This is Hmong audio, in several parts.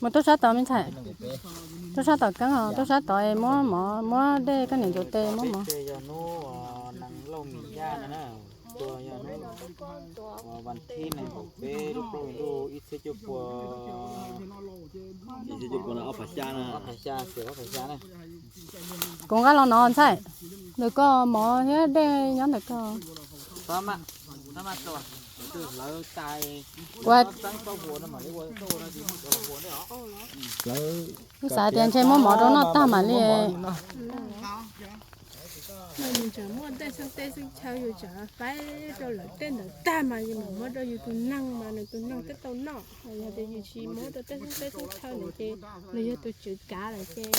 Mus tub sab tod me ntxhais. Tub sab tom keeb os, tub sab tod es muab mov, muab dej koj niam ntxuav tes muab mov. Tua yog hnub vas thib nees nkaum peb lub plaub hlis ntuj ib txhiab cuaj pua, ib txhiab cuaj pua no ob phav xya na, ob phav xya, ob phav xya na. Kuv nqa los no ntxhais, ntawm koj mov thiab dej nyob ntawm koj. Kuv xav tias ntshe muab mov rau noj tag mam li. Nws tseem muaj tej xeeb teb xeeb chaw, yus tseem faib rau lawv tej ntawd tag mas yus mam muab rau yus tus neeg mas nws tus neeg thiaj tau noj. Yog tias yus tsis muab rau tej xeeb teb xeeb chaw nws ces nws yog tus tswv kav lawm ces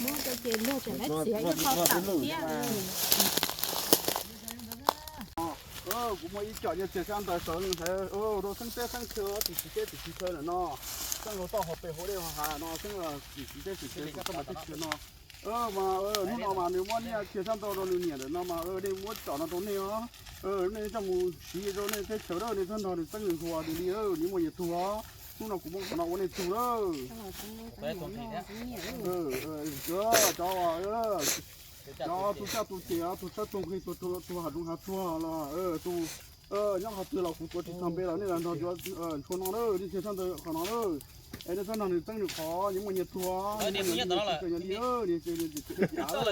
muab rau ces luag tseem laib txiav ib qho tawm thiab. Kuv muaj ib co nyiaj txiag xyab ntawv sawv rau xeeb teb xeeb chaw, tim txiv teb tim txiv chaw lawm no, xeeb hauv toj hauv pes hauv dej hauv hav no, xeeb tim txiv teb tim chaw toj mas teb chaw no. Mas hnub no mas nws muab nyiaj txiag xyab ntau rau nws niam lawm no mas nej muab tsom no rau nej os. Nej coj mus siv rau nej teb chaws lawm, nej txhob nrog nws txeeb nws hluas nws li, nej muaj nyias tug os. Hnub no kuv muab qhov no ua nej tug lawm. Cov, cov tus coj tus ces, tus txawb tus nqhis, tus hav zoov hav tsuag los, tus nyob qhov twg los kuv tuav tsis txog npe los nej los nrog yuav ntshua no lawm, nej txiag xyab ntawv qhov no lawm. Es nej txhob nrog nws txeeb nws qhov, nyias muaj nyias tug, nyias muaj nyias tug, nyias li, nyias li, nyias li,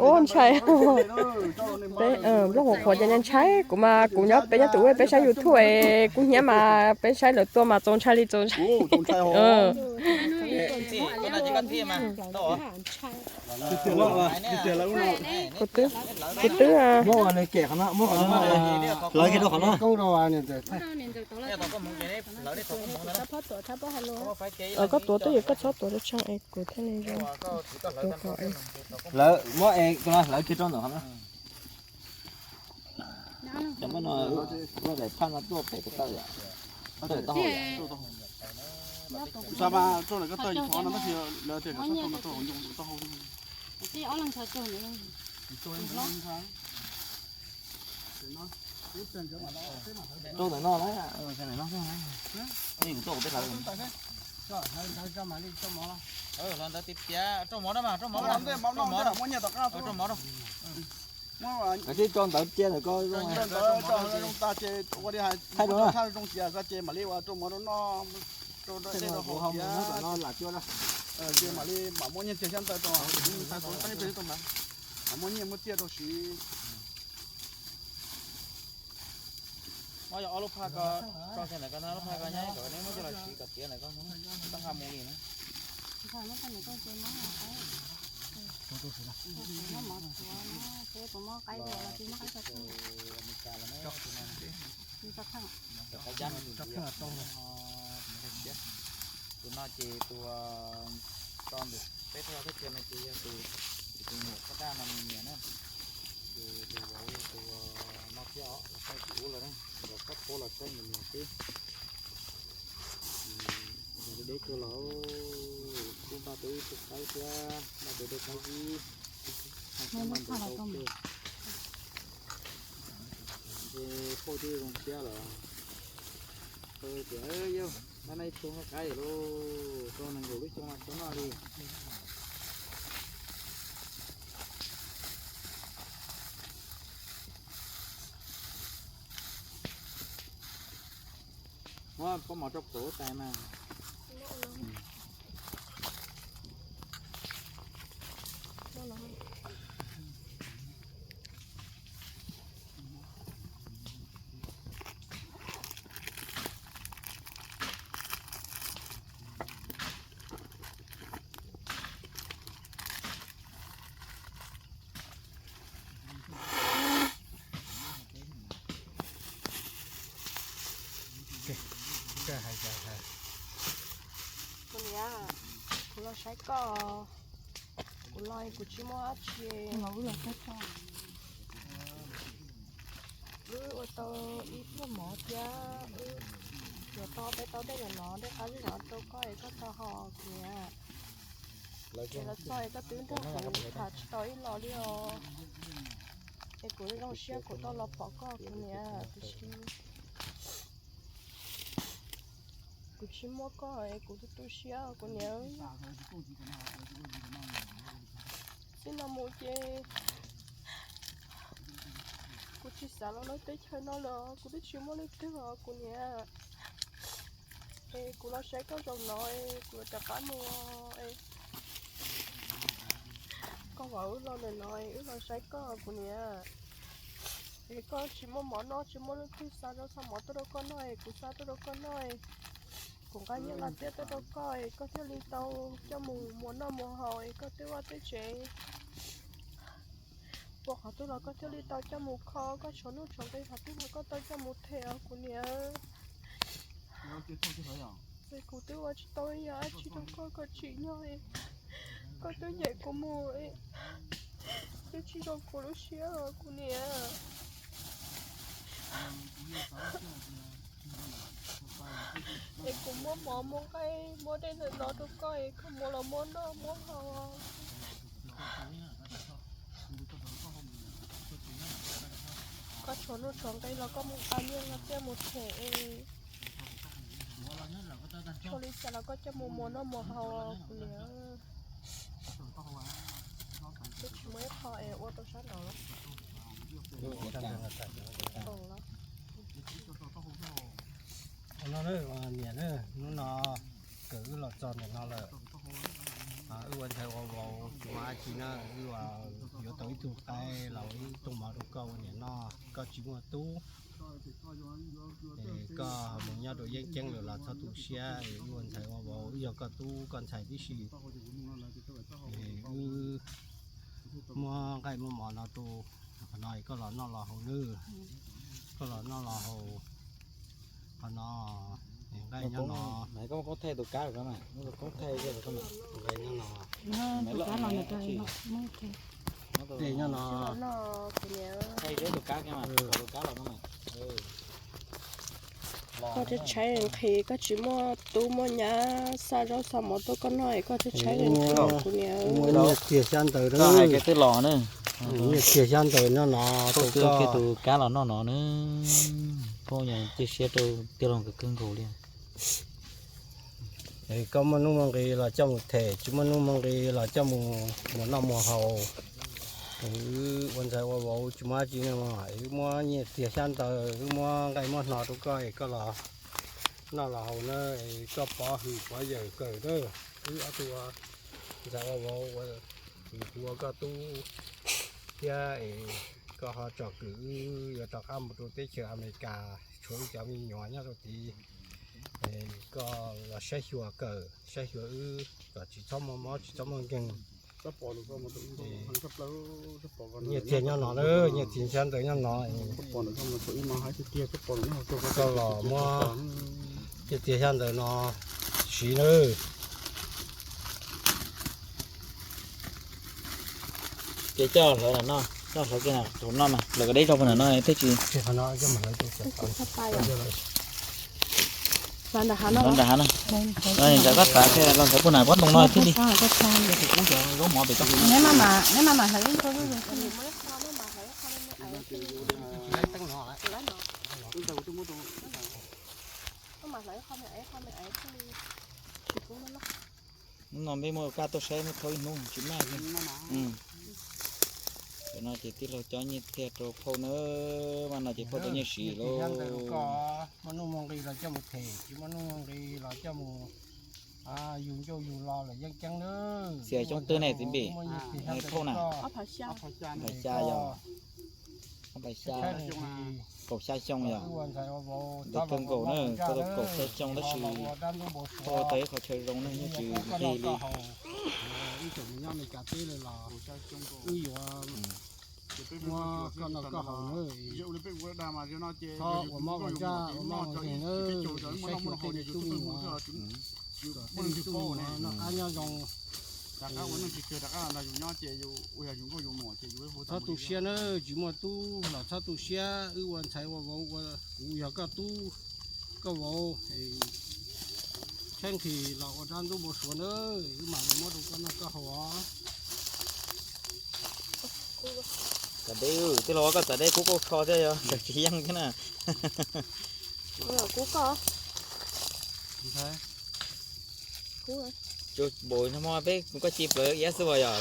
ua ntshai. Peb nplooj qhuav qhuav ces ntshai, kuv mas kuv nyob peb nyob tus ub peb saib YouTube es kuv hnyiab mas peb saib lawv tua mas txaus ntshai li txaus ntshai. Kuv twb, kuv twb, lawv kiag rau qhov no. Koj tuav twb yog koj txhob tuav rau tshaj es kuv thiaj li zoo. Lawv muab es hlawv kiag rau ntawm qhov no. Cov muab no, muab daim phaj no tuaj pem ko taw yom. Taw taub hau yom. Rau ntawm no na, ntawm no, kuv tuaj kuv peb hlawv. Hlawv ntawd tiag tiag, rau mov na mas, rau mov, rau mov, rau mov. Twb rau ntawd cia ntawm ko, thaij rau na. Zoo tias xav ces mam li ua rau mov rau noj, rau dej rau haus thiab. Ces mam li mam muab nyiaj txiag xyab ntawv rau, mam muab nyiaj muab txiaj rau siv. Muab yog ob lub phaj ko tso kiag ntawm ko, ob lub phaj ko nyob kom neb muab coj los siv kom tiav ntawm ko, txhob nqa mus li na. Tus no ces tus tso ntawm peb thaj teb chaws no ces yog tus, tus muam phab daj no nws niam na. Ces tus vauv yog tus no thiab os, tsis ub lawm na, nkawd kab pab los txeeb nws niam xwb. Nws deb deb tuaj los, twb npaj tau ib tug qaib thiab, npaj tau ib tug qaib ib, nce phauj twb zoo siab lawm. Tias yog nab nab ib tug qaib lauj, tau nees nkaum lub xyoo mas tsis noj li. Muab pob mov rau plhuav tais mas. Kuv niam, kuv los saib koj, kuv los kuv tsis muaj dab tsi. Wb ua tau ib pluag mov thiab, wb yuav tau peb tau dej los no, dej qab zib no rau koj es koj tau haus kuv niam. Ces los txog es koj twb nrog kuv tham tsis tau ib los li os. Es kuv zoo siab kuv tau los pom koj kuv niam, tiam sis kuv tsis muaj koj es kuv tu tu siab kuv niam. Txij no mus ces kuv tsis xav los lub teb chaws no lawm, kuv twb tsis muaj leej twg os kuv niam. Es kuv los saib koj zaum no es kuv rov qab mus. Koj vam wb los ntawm no es wb los saib koj kuv niam. Es koj tsis muaj mov noj tsis muaj leej twg xa zaub xa mov tuaj rau koj noj es kuv xa tuaj rau koj noj es kuv nqa nyiaj nqa txiaj tuaj rau koj es koj thiaj li tau coj mus muas noj muas haus es koj tej vaj tej tsev puas qhov twg los koj thiaj li tau coj mus kho, koj tshuav nuj tshuav nqi qhov twg los koj tau coj mus them os kuv niam. Es kuv twb ua tsis tau ib yam dab tsi rau koj, koj tsim nyog, koj twb ncaim kuv mus, twb tsis zoo kuv lub siab os kuv niam. Es kuv muab mov muab nqaij muab dej ntawm no rau koj es koj muab los muab noj muab haus. Koj tshuav nuj tshuav nqi los koj mus nqa nyiaj nqa txiaj mus them es tshuav li cas los koj coj mus muas noj muas haus kuv niam. Twb tsis muaj ib qho es ua rau sab nraud los. Niam, hnub no kawm wb los txog ntawm no lawm. Wb ua ntxhais ua vauv tsis muaj dab tsi na, wb yuav tau ib tug qaib los ib tug mov rau koj ua niam noj, koj tsis muaj tub. Es koj mus nyob rau yeeb ceeb lawm los txhob tu siab, es wb ua ntxhais ua vauv wb yog koj tub koj ntxhais tib si. Es wb muab nqaij muab mov no rau, qhov no es koj los noj los haus nawb, koj los noj los haus. Qhov no nqaij nyob no. Nqaij nyob no. Dej nyob no. Koj tshaib tshaib nqhis, koj tsis muaj tub muaj nyab xa zaub xa mov tuaj koj noj es koj tshaib tshaib nqhis kuv niam. Muaj nyiaj txiag xyab ntawv na. Nyiaj txiag xyab ntawv nyob no rau koj. Tus kab los noj no na. Phooj ywg cia siab rau tij laug nkawd kawg nkaus li. Koj muaj nuj muaj nqis los coj mus them, tsis muaj nuj muaj nqis los coj mus muas noj muas haus. Wb ua ntxhais ua vauv tsis muaj dab tsi no, wb muab nyiaj txiag xyab ntawv, wb muab nqaij muab hno rau koj es koj los noj los haus na, es koj pov hwm pov yawm kawm na. Wb ob tug ua ntxhais ua vauv, kuv ua koj tub thiab es koj ho tsom kwm wb yuav rov qab mus rau teb chaws Amelikas, tshuav wb cov me nyuam nyob rau tid. Koj los saib xyuas kawm saib xyuas wb kom tsis txhob muaj mob tsis txhob muaj nkeeg. Nyiaj txiag nyob no na, nyiaj txiag xyab ntawv nyob no. Koj los muab nyiaj txiag xyab ntawv no siv nawb. Ces coj hlawv no, coj hlawv kiag thaum no mas lawv kom deb zog puag nram no thiaj tsis. Hlawv nram hav no, hlawv nram hav no, los ntawd puag nram pob ntoo no thiaj li. Neb maj mam hlawv ib qho. Hnub no peb muaj kab tuaj saib muab thauj ib hnub tsis maj li. Tam no ces tij laug cov nyiaj txiag rau phauj na, maj no ces phauj tau nyiaj siv lawm. Muaj nuj muaj nqis los coj mus them, tsis muaj nuj muaj nqis los coj mus yug ncauj yug lo lawm yeeb ceeb na. Txiag xyoo twg ne txiv npis? Phauj na, ob phav xya yog, ob phav xya, kaum xya xyoo yog. Ntawd kawg nkaus na, koj tau kaum xya xyoo tab sis koj ua tau ib qho chaw zoo na, nyob tsis nqig li. Wb yuav muab koj noj koj haus na, txhob ua mob ua ntsaj ua mob ua nkeeg na, saib xyuas tej me tub me nyuam, kom tej me tub me nyuam noj qab nyob zoo. Txhob tu siab na, tsis muaj tub los txhob tu siab, wb ua ntxhais ua vauv ua, kuv yog koj tub koj vauv, tshaib nqhis los ua dab ntub npau suav na, wb mam li muab rau koj noj koj haus os. Dej, tij laug, koj txawm dej kub kauj tsho thiab yog tsis yeej thiab na. Kub koj. Tsuas npaum no peb kuv koj ci plaws iab xwb yog.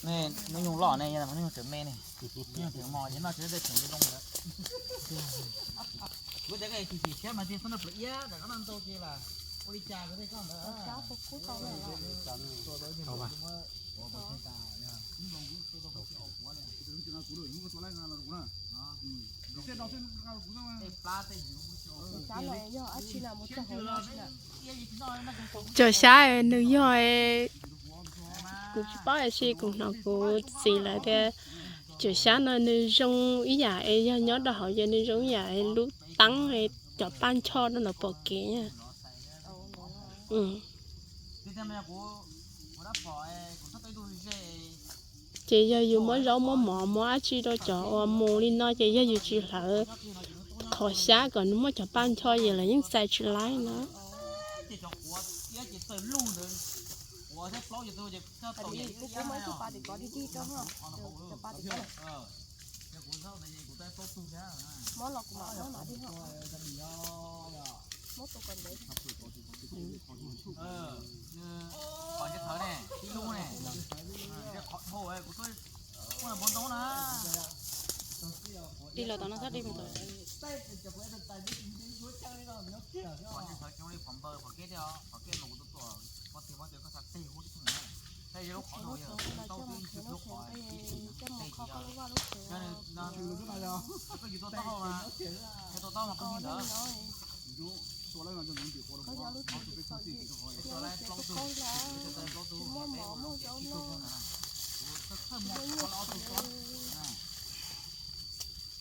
Hnub nyoog loj ne, hnub nyoog tseem me ne, hnub nyoog tseem mos ces noj tsis tau tej tseem zoo lawm. Kuv tias koj chim chim siab mas tias xab noj plawv iab, koj noj ntau ces ua li cas kuv thiaj koj ntawd. Cov xyab nws yog, kuv tsis paub tiam sis kuv hnov kuv txiv lawv tias cov xyab no nws zoo ib yam es yog nyob rau hauv ces nws zoo ib yam es lub teeb es cov paj ncho rau ntawm pom kev. Ces yog yus muab zaub muab mov muab dab tsi rau cov uas mus li no ces yog yus tsis hlawv qhov xyab kom nws muaj cov paj ncho ces lawv yeej txais tsis laib na. Dij los tom no txhob dij mus tom.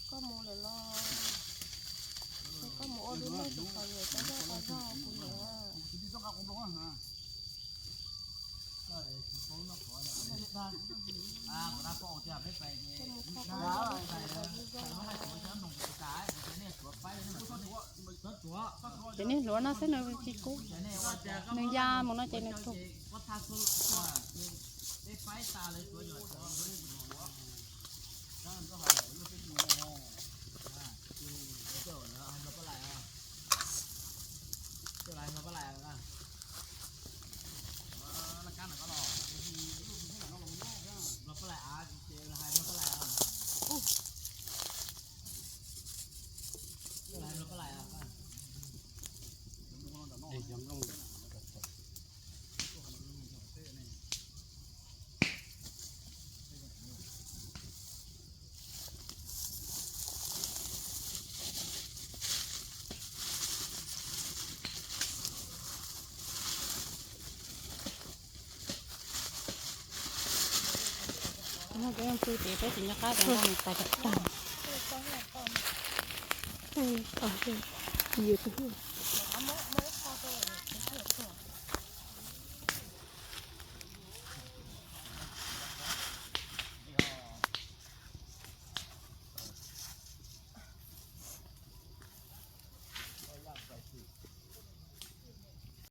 Koj mus lawm los, koj mus ua lub neej tus qhov yuav coj zog ua zog kuv lawm. Ces niag hluav no xwb nws tsis kub, nws ya mus no ces nws kub. Peb pw ces peb tsis nco qab tias nqaij nws tais tag tag. Yus tus